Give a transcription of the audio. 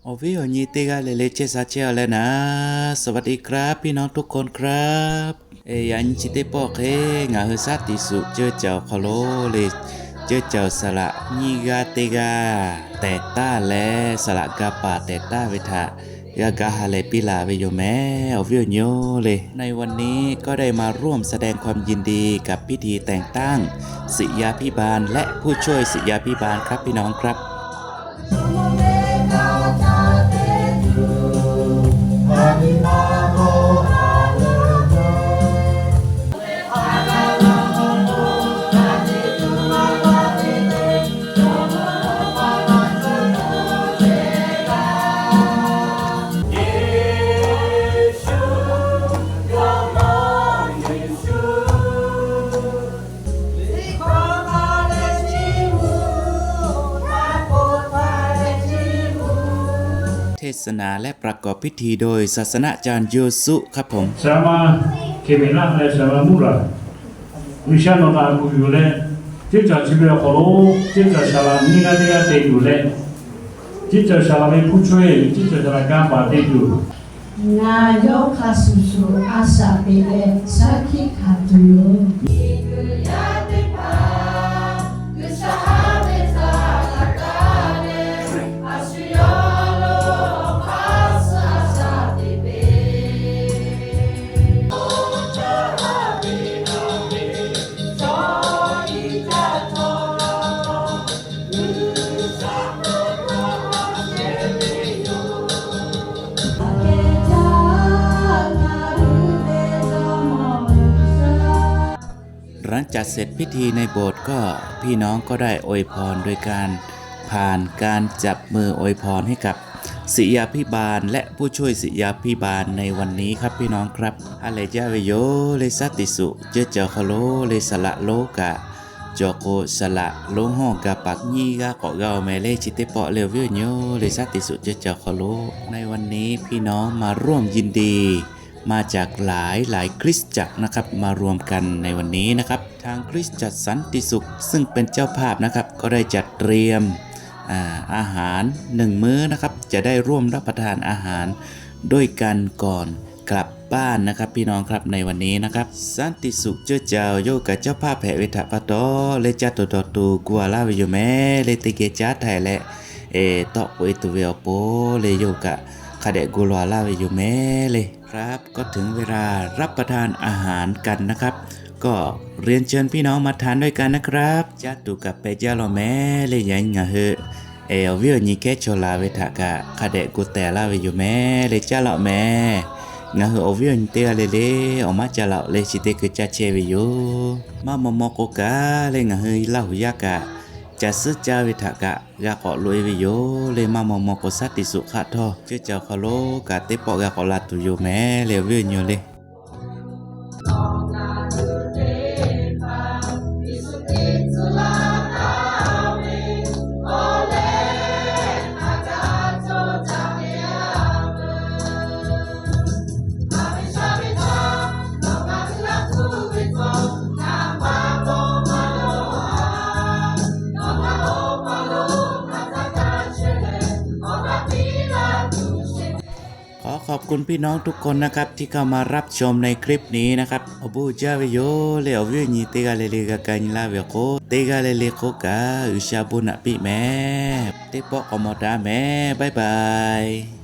Awˬ viˉ awˬ nyi teˇ g'aˇ le le chehˇ sha chehˇ a leh naˍ, สวัสดีครับ พี่น้องทุกคนครับ Yaꞈ nyi chi teˇ pawˆ hk'e ngaˬ hui shaˉ tiꞈ suꞈ ceuˇ caˬ awˬ hk'aw lo le, ceuˇ caˬ saˍ laꞈ nyiˇ g'aˇ teˇ g'aˇ tehˬ taˇ leh saˍ laꞈ ga paˍ tehˬ taˇ ve htaꞈ g'a ga ha lehˬ piˇ laˬ ve yoˬ mehˍ. Awˬ viˉ awˬ nyi-oˬ le, ในวันนี้ก็ได้มาร่วมแสดงความยินดีกับพิธีแต่งตั้งศิษยาภิบาลและผู้ช่วยศิษยาภิบาลครับพี่น้องครับ เทศนาและประกอบพิธีโดยศาสนาจารย์โยสุครับผม Saˍ laꞈ ma Hkeˍmeˍlaˆ leh saˍ laꞈ ma Muˇraˍ, G'uiˬsha nawˬ htaꞈ kuˬ yuˬ leh, ceuˇ caˬ chi ve awˬ hk'aw lo ceuˇ caˬ saˍ laꞈ nyiˇ g'aˇ teˇ g'aˇ te tuˬ leh, ceuˇ caˬ saˍ laꞈ ve hpu chaweh, ceuˇ caˬ saˍ laꞈ ga paˍ te tuˬ, ngaˬ yawˇ hk'a shuˍ shuˍ a shaꞈ teꞈ leh shaˉ hkiˆ hkanˍ tuˬ yoˬ. Hk'e te หลังจากเสร็จพิธีในโบสถ์ก็ พี่น้องก็ได้อวยพรโดยการ ผ่านการจับมืออวยพรให้กับศิษยาภิบาลและผู้ช่วยศิษยาภิบาลในวันนี้ครับพี่น้องครับ Ha lehˬ jaˇ ve yoˬ le, shaˉ tiꞈ suꞈ ceuˇ caˬ awˬ hk'aw lo le saˍ laꞈ lonˉ kaꞈ cawˬ k'o, saˍ laꞈ lonˉ hawˇ ga paˍ nyiˇ g'aˇ k'awꞈ g'a-oˬ mehˍ le. Chi teˇ pawˆ le awˬ viˉ awˬ nyi-oˬ le, shaˉ tiꞈ suꞈ ceuˇ caˬ awˬ hk'aw lo ในวันนี้พี่น้องมาร่วมยินดี มาจากหลายๆคริสตจักรนะครับ มารวมกันในวันนี้นะครับ ทางคริสตจักรสันติสุขซึ่งเป็นเจ้าภาพนะครับ ก็ได้จัดเตรียม อาหารหนึ่งมื้อนะครับ จะได้ร่วมรับประทานอาหารด้วยกันก่อนกลับบ้านนะครับ พี่น้องครับ ในวันนี้นะครับ Santiˍsuˆ ceuˇ caˬ yawˇ kaꞈ เจ้าภาพ hpehꞈ ve htaꞈ pa taw leh, caˇ tuˬ dawˬ tuˬ gu a laˇ ve yoˬ mehˍ le. Teˇ geh caˉ htaiˍ leh tawˆ k'oꞈ e tuˬ ve awˬ pon le, yawˇ kaꞈ hk'a dehꞈ gu law laˇ ve yoˬ mehˍ le. ครับ ก็ถึงเวลารับประทานอาหารกันนะครับ ก็เรียนเชิญพี่น้องมาทานด้วยกันนะครับ Caˇ tuˬ kaꞈ peh jaˇ law mehˍ le. Yaꞈ nyi ngaˬ hui awˬ viˉ awˬ nyi kehˉ chaw la ve htaꞈ kaꞈ hk'a dehꞈ gu tehˬ laˇ ve yoˬ mehˍ le. Caˇ law mehˍ. Ngaˬ hui awˬ viˉ awˬ nyi teˇ g'aˇ le le awˬ maˉ caˇ laˇ-oˆ leh chi teˇ hkui caˇ chehˇ ve yoˬ. Maˇ maw maw k'o kaꞈ le, ngaˬ hui Laˇ huˍ yaˇ kaꞈ caˬ suhˉ caˇ ve htaꞈ kaꞈ g'a k'awꞈ loꞈ e ve yoˬ le. Maˇ maw maw k'o, Santiˍsuˆ hk'aˆ htawˇ ceuˇ caˬ awˬ hk'aw lo kaꞈ teˇ pawˆ g'a k'awꞈ la tuˬ yoˬ mehˍ le, awˬ viˉ awˬ nyi le. K'awꞈ ขอบคุณพี่น้องทุกคนนะครับ ที่เข้ามารับชมในคลิปนี้นะครับ Awˬ bon jaˇ ve yoˬ le. Awˬ viˉ awˬ nyi teˇ g'aˇ le le g'a ka nyi laˇ ve awˬ hk'oˆ, teˇ g'aˇ le le hk'oˆ kaꞈ G'uiˬsha bon naꞈ piˇ mehˍ. Teˇ pawˆ k'awꞈ mawˬ daꞈ mehˍ. Bye bye.